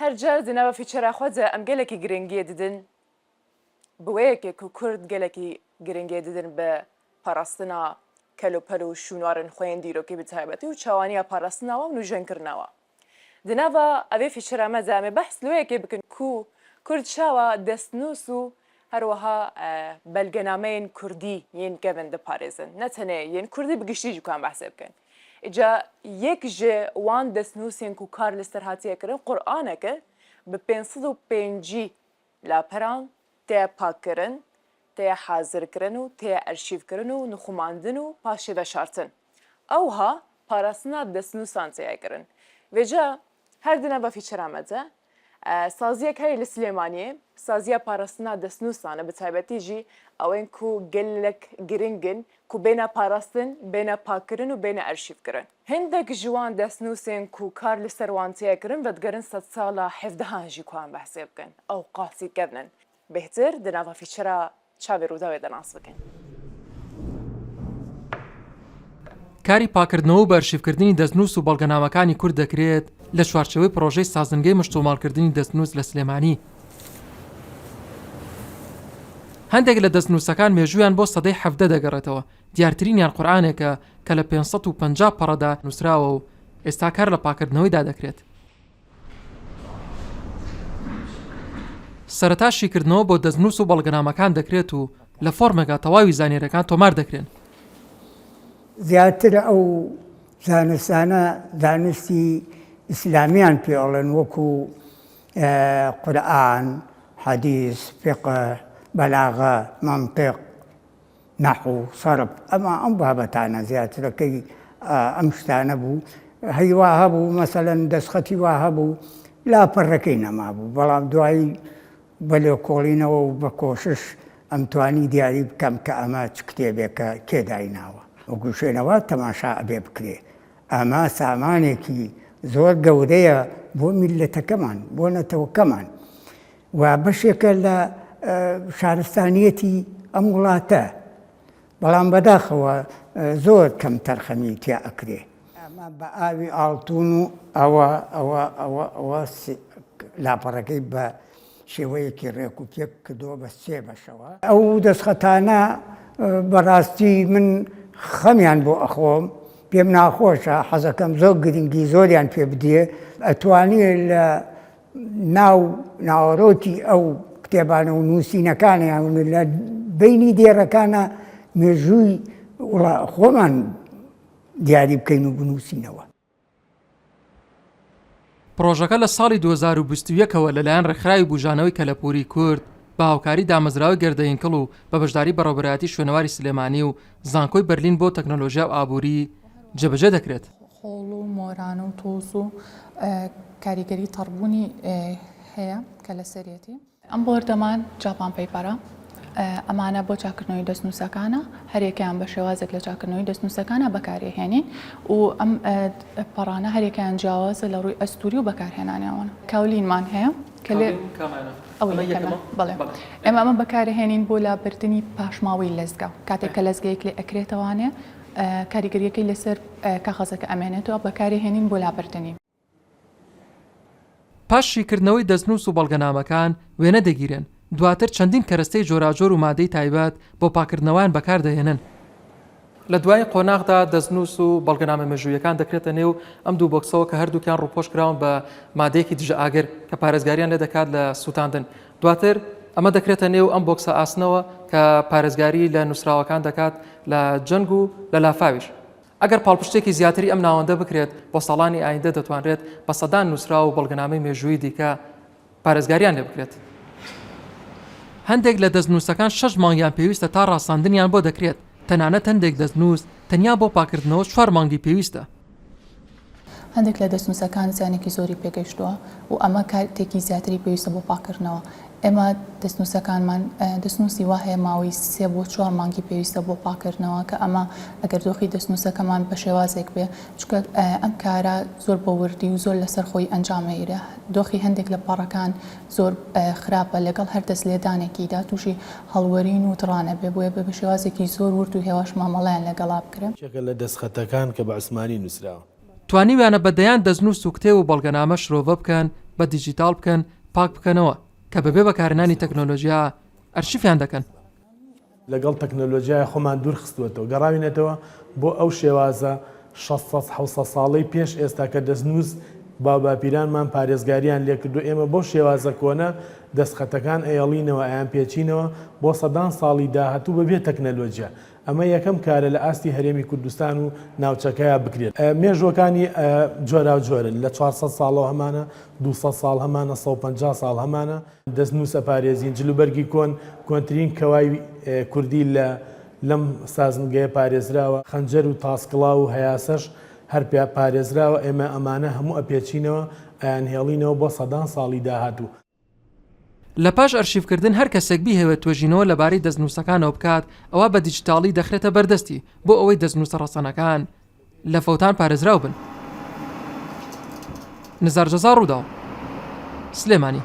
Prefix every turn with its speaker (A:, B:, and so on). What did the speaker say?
A: هەر جار di nava feature a xwe de em gelekî giringiyê didin bi wê yekê ku Kurd gelekî giringiyê didin bi parastina kelûpel û şûnwarên xwe yên dîrokî bi taybetî û çawaniya parastina wan û nûjenkirina wan. Di nava evê feature a me de em ê behs li wê yekê bikin ku Kurd çawa destnûs û her wiha belgenameyên kurdî yên kevn diparêzin. Ne tenê yên kurdî bi giştî jî ku em behsê bikin. Îca yek ji wan destnûsên ku kar li ser hatiye kirin Qur'anek e bi 550 laperan tê pakkirin, tê hazirkirin û tê erşîvkirin û nixumandin û paşê veşartin. Ewha parastina destnûsan têye kirin. Vêca her di nava feature me de saziyek heye li Silêmaniyê, saziya parastina destnûsan e bi taybetî jî ewên ku gelek giring in ku bêne parastin, bêne pakkirin û bêne erşîvkirin. Hindek ji wan destnûsên ku kar li ser wan têye kirin vedigerin sedsala hevdehan jî ku em behsê bikin. Ew qasî kevn in. Bêhtir di nava feature Çavê Rûdawê de nas bikin.
B: کاری پاکردنەوە و بەئەرشیفکردنی دەستنووس و بەڵگەنامەکانی کورد دەکرێت لە چوارچێوەی پڕۆژەی سازنگەی مشتوماڵکردنی دەستنووس لە سلێمانی. هەندێک لە دەستنووسەکان مێژوویان بۆ سەدەی 17 دەگەڕێتەوە، دیارترینیان قورئانێکە کە لە 550 پەڕەدا نووسراوە و ئێستا کار لە پاکردنەوەیدا دەکرێت. سەرەتا شیکردنەوە بۆ دەستنووس و بەڵگەنامەکان دەکرێت و لە فۆرمێکا تەواوی زانیاریەکان تۆمار دەکرێن.
C: زیاتر ئەو زانستانە زانستی ئیسلامیان پێ ئەڵێن وەکو قورئان، حەدیس، فیقه، بەلاغە، مەنتیق، نەحو، سەرف، ئەمە ئەم بابەتانە زیاترەکەی ئەم شتانە بوو هەی وا هەبوو مەسەلەن دەستخەتی وا هەبوو لاپەڕەکەی نەمابوو بەڵام دوایی بە لێکۆڵینەوە و بە کۆشش ئەمتوانی دیاری بکەم کە ئەمە چ کتێبێکە کێ دایناوە وەکو شوێنەوار تەماشا ئەبێ بکرێ ئەمە سامانێکی زۆر گەورەیە بۆ میللەتەکەمان بۆ نەتەوەکەمان و بەشێکە لە شارستانیەتی ئەم وڵاتە بەڵام بەداخەوە زۆر کەم تەرخەمی تیا ئەکرێ. ئەمە بە ئاوی ئاڵتون و ئەوە ئەوە ئەوە ئەوە لاپەڕەکەی بە شێوەیەکی ڕێک و پێک کردووە بە سێ بەشەوە. ئەو دەستخەتانە بەڕاستی من خەمیان بۆ ئەخۆم پێم ناخۆشە حەزەکەم زۆر گرنگی زۆریان پێ بدرێ ئەتوانێ لە ناو ناوەڕۆکی ئەو کتێبانە و نووسینەکانیان و لە بینی دێڕەکانە مێژووی وڵا خۆمان دیاری بکەین و بنووسینەوە.
B: پڕۆژەکە لە ساڵی 2021 ەوە لەلایەن ڕێکخراوی بوژانەوەی کەلەپووری کورد بە هاوکاری دامەزراوەی گەردەینکڵ و بە بەشداری بەڕێوەبەرایەتی شوێنەواری سلێمانی و زانکۆی بەرلین بۆ تەکنەلۆژیا و ئابووری جێبەجێ دەکرێت.
D: خۆڵ و مۆرانە و تۆز و کاریگەری تەڕبوونی هەیە کە لەسەرێتی. ئەم بۆردەمان Japan paper ە، ئەمانە بۆ چاککردنەوەی دەستنووسەکانە، هەریەکەیان بە شێوازێک لە چاککردنەوەی دەستنووسەکانە بەکارێهێنین و ئەم پەڕانە هەریەکەیان جیاوازە لە ڕووی ئەستوری و بەکارهێنانیانەوە. کاولینمان هەیە کە لێ ئەوەی یەکەمە بەڵێ ئێمە ئەمە بەکارهێنین بۆ لابردنی پاشماوەی لەزگە کاتێک کە لەزگەیەک لێ ئەکرێتەوانێ کاریگەریەکەی لەسەر کاخەزەکە ئەمێنێتەوە بەکاری هێنین بۆ لابردنی.
B: پاش شیکردنەوەی دەستنووس و بەڵگەنامەکان وێنە دەگیرێن، دواتر چەندین کەرەستەی جۆراوجۆر و مادەی تایبەت بۆ پاککردنەوەیان بەکاردەهێنن. لە دوایین قۆناغدا دەستنووس و بەڵگەنامە مێژووییەکان دەکرێتە نێو ئەم دوو بۆکسەوە کە هەردووکیان ڕووپۆش کراون بە مادەیەکی دژە ئاگر کە پارێزگاریان لێ دەکات لە سووتاندن. دواتر ئەمە دەکرێتە نێو ئەم بۆکسە ئاسنەوە کە پارێزگاری لە نووسراوەکان دەکات لە جەنگ و لە لافاویش. ئەگەر پاڵپشتێکی زیاتری ئەم ناوەندە بکرێت بۆ ساڵانی ئایندە دەتوانرێت بە سەدان نووسراو و بەڵگەنامەی مێژوویی دیکە پارێزگاریان لێ بکرێت. هەندێک لە دەستنووسەکان شەش مانگیان پێویستە تا ڕاستاندنیان بۆ دەکرێت، تەنانەت هەندێک دەستنووس تەنیا بۆ پاکردنەوە چوار مانگی پێویستە.
D: هەندێک لە دەستنووسەکان زیانێکی زۆری پێگەیشتووە و ئەمە کاتێکی زیاتری پێویستە بۆ پاککردنەوە. ئێمە دەستنووسەکانمان دەستنووسی وا هەیە ماوەی سێ بۆ چوار مانگی پێویستە بۆ پاککردنەوە کە ئەمە ئەگەر دۆخی دەستنووسەکەمان بە شێوازێک بێ چونکە ئەم کارە زۆر بە وردی و زۆر لەسەر خۆی ئەنجام ئەیرێ دۆخی هەندێک لە پەڕەکان زۆر خراپە لەگەڵ هەر دەست لێدانێکیدا تووشی هەڵوەرین و دڕان ئەبێ بۆیە بە شێوازێکی زۆر ورد و هێواش مامەڵەیان لەگەڵا بکرێ.
E: یەکێکە لە دەستخەتەکان کە بە عوسمانی نووسراوە.
B: توانیویانە بە دەیان دەستنووس و کتێب و بەڵگەنامە شرۆڤە بکەن. بە دیجیتاڵ بکەن پاک بکەنەوە کە بەبێ بەکارهێنانی تەکنۆلۆژیا ئەرشیفیان دەکەن.
E: لەگەڵ تەکنەلۆجیای خۆمان دوور خستووەتەوە، گەڕاوینەتەوە بۆ ئەو شێوازە شەست حەوسەد ساڵەی پێش ئێستا کە دەستنووس باوباپیرانمان پارێزگاریان لێکردووە، ئێمە بەو شێوازە کۆنە دەستخەتەکان ئەیەڵینەوە، ئەیانپێچینەوە بۆ سەدان ساڵی داهاتوو بەبێ تەکنەلۆجیا. ئەمە یەکەم کارە لە ئاستی هەرێمی کوردستان و ناوچەکەیا بکرێت. مێژووەکانی جۆراوجۆرن، لە 400 ساڵەوە هەمانە، 200 ساڵ هەمانە، 150 ساڵ هەمانە. دەستنووس ئەپارێزین، جلوبەرگی کۆن، کۆنترین کەوای کوردی لە لەم سازنگەیە پارێزراوە، خەنجەر و تاسکڵاو و هەیاسەش هەر پیا پارێزراوە، ئێمە ئەمانە هەموو ئەپێچینەوە، ئەیانهێڵینەوە بۆ سەدان ساڵی داهاتوو.
B: لە پاش ئەرشیفکردن هەر کەسێک بیهەوێت توێژینەوە لەبارەی دەستنووسەکانەوە بکات ئەوا بە دیجیتاڵی دەخرێتە بەردەستی بۆ ئەوەی دەستنووسە ڕەسەنەکان لە فەوتان پارێزراو بن. نزار جەزا ڕووداو، سلێمانی.